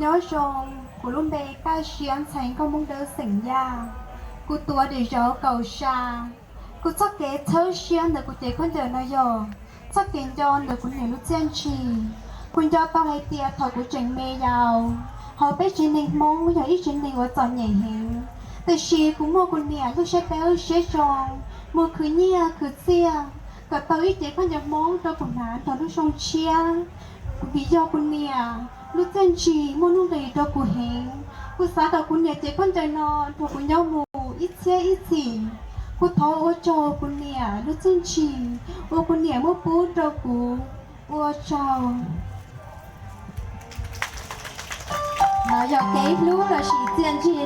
Nyob zoo, kuv lub npe Kaj Siab, ntxhais nkauj Hmoob Dawb xeem Yaj. Kuv tuav daim zauv Kaum Sa. Kuv txoj kev txhawb siab ntawm kuv cev khaub ncaws no yog txoj kev nco ntawm kuv niam lub txiaj ntsim. Kuv nco tau hais tias thaum kuv tseem me yaus, hauv peb tsev neeg Hmoob yog ib tsev neeg uas txom nyem heev, tiam sis kuv muaj kuv niam lub siab dawb siab zoo mus khwv nyiaj khwv txiaj kom tau ib cev khaub ncaws Hmoob rau kuv hnav nrog lub xyoo tshiab. Vim yog kuv niam lub txiaj ntsim muaj nuj nqis rau kuv heev, kuv xav kom kuv niam cev khaub ncaws no nrog kuv nyob mus ib txhiab ib txhis. Kuv thov ua tsaug kuv niam lub txiaj ntsim uas kuv niam muab pub rau kuv. Ua tsaug. No yog kev hlub lossis txiaj ntsim